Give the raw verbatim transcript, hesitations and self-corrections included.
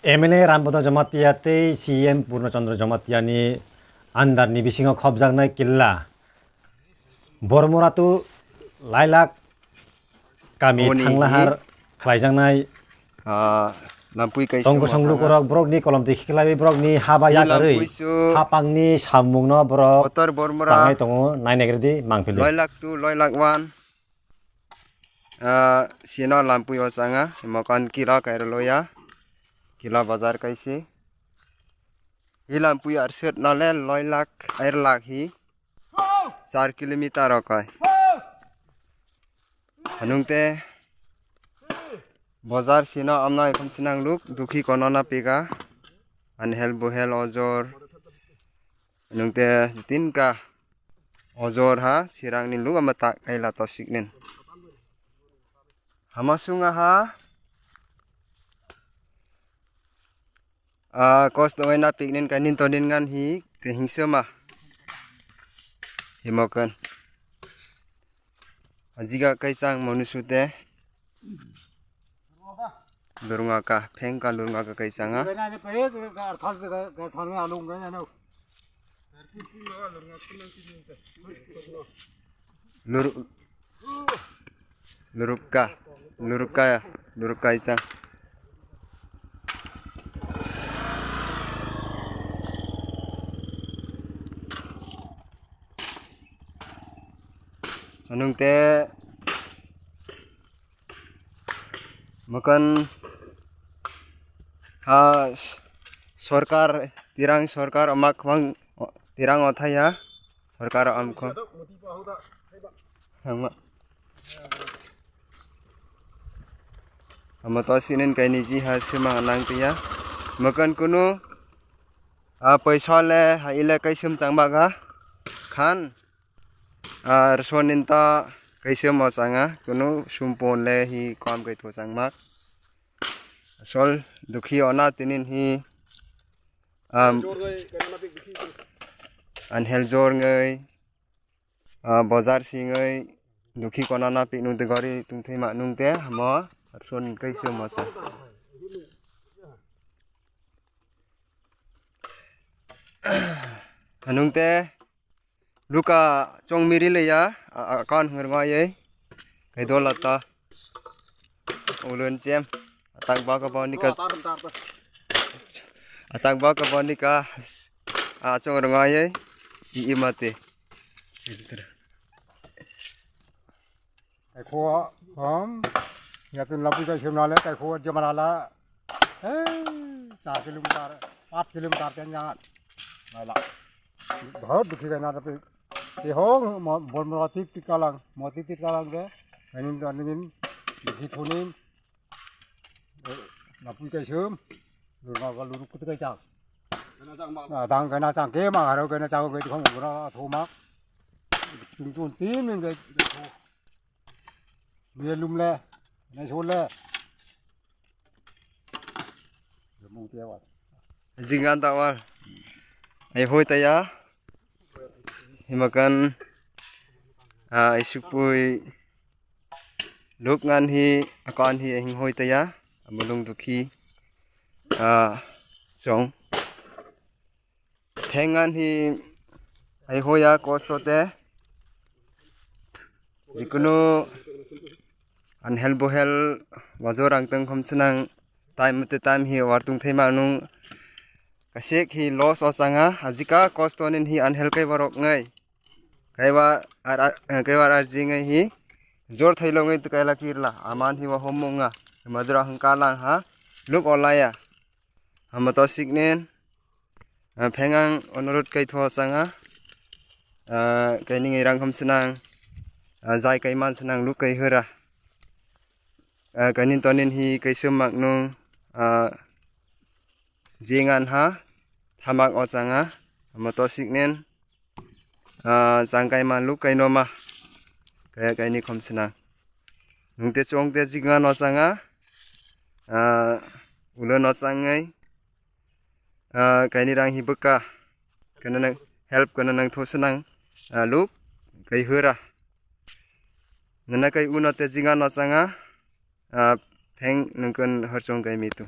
M L A Rambodo Jamatia tei C M Purno Chandra Jamatia ni under ni bisingo khopjaknai killa Bormora tu lailak kami Oni thanglahar khlaijaknai ah, lampui kaisa tongkosong masa lukorok borokni kolom twi khiklaiwi borokni haba yakarwi lampui su hapangni samungno borok Kotor Bormora tangai tongo, nainaigridi mangpili. Loilak tu loilak wan. Ah, sino lampui o changa, mokan kilo kairo loya, kilo bazar kaisi. Hi lampui arswt nole loilak airlak hi. Char kilometer o kai. Hanungte bojar sino amna ikhum sinang luk dukhi kono na pega. Anhel buhel ojor. Hanungte jitin ka ojor ha sirang ni luk ama tak ai la tosik nin. Hama sunga ha. Ah, kos dongwi na picnic kainin tonin ngan hi kahingse ma. Himokan. Ajiga kaisang manusu te. Lurunga ka, pheng ka lurunga ka kaisanga. Lur-, lurukka, lurukka, lurukka ichang. Anung te Makan ha sorkar, tirang sorkar omak khwang tirang othai ha sorkar amkhwang. Hama. Hama to sinin kaini ji ha simang nang tiya. Makan kunu ha paisa le ha ile kai sim chang bak ha khan. Ar sonin ta kaisa mosanga kunu sumpon le hi kom kai to chang mak. Sol dukhi ona tinin hi, am, anhel jor ngai, ah, bojar si ngai, dukhi kona na pik nung te gori tung thai ma nung te mo, ar sonin kaisa mosa. Hanung te, Luka chong miri le ya, a, a, kan hwng rwngwi, kai dola ta, ulun chem, atak ba ka boni ka, atak ba ka boni ka, a, chong rwngwi, i, i mate. Kaikho, um, yatun lapui kai semna le, kaikho jemana la, eh, char kilometer, paanch kilometer ten jangan. Baila. Bahut dukhi kai na tapi. Si ho, mo-, bol mo tit tit kalang, mo tit tit kalang de, kainin to ningin, dukhi thunin, eh, lapui kai sem, lurma ka luruk kut kai chang. Ah, dang kai na chang ke, ma haro kai na chang kai thong bura thoma. Tung tung tin min kai. Ye lum le, nai so le. Mung te wa. Jingan ta war. Ai hoi ta ya. Himakan, ah, isupui luk ngan hi, akan hi hing hoi ta ya. Amulung dukhi, ah, song. Phengan hi ai hoya kosto te. Jikunu anhel bohel wajor ang teng khom senang time te time hi wartung thai manung kasek hi loss o changa ajika kosto nin hi anhel kai borok ngai. Kaiwa ar, ar, kaiwa ar jingai hi jor thailo ngai tu kaila kirla aman hi wa homunga. Majra hangka lang ha luk olaya. Hama to siknen, ah, phengang onorot kai tho sanga, ah, kaini ngai rang kham senang, ah, jai kai man senang luk kai hera. Ah, kainin tonin hi kai sem mak nung, ah, jingan ha, thamak o sanga, hama to siknen, Ah, chang kai ma luk kai no ma. Kaya kaini khom senang. Nung te chong te jiknga no changa. Ah, ulo no changai. Ah, kaini rang hi bwkha. Kana nang help kana nang tho senang. Ah, luk kai hera. Nana kai uno te jiknga no changa. Ah, pheng nungkon hor chong kai mitu.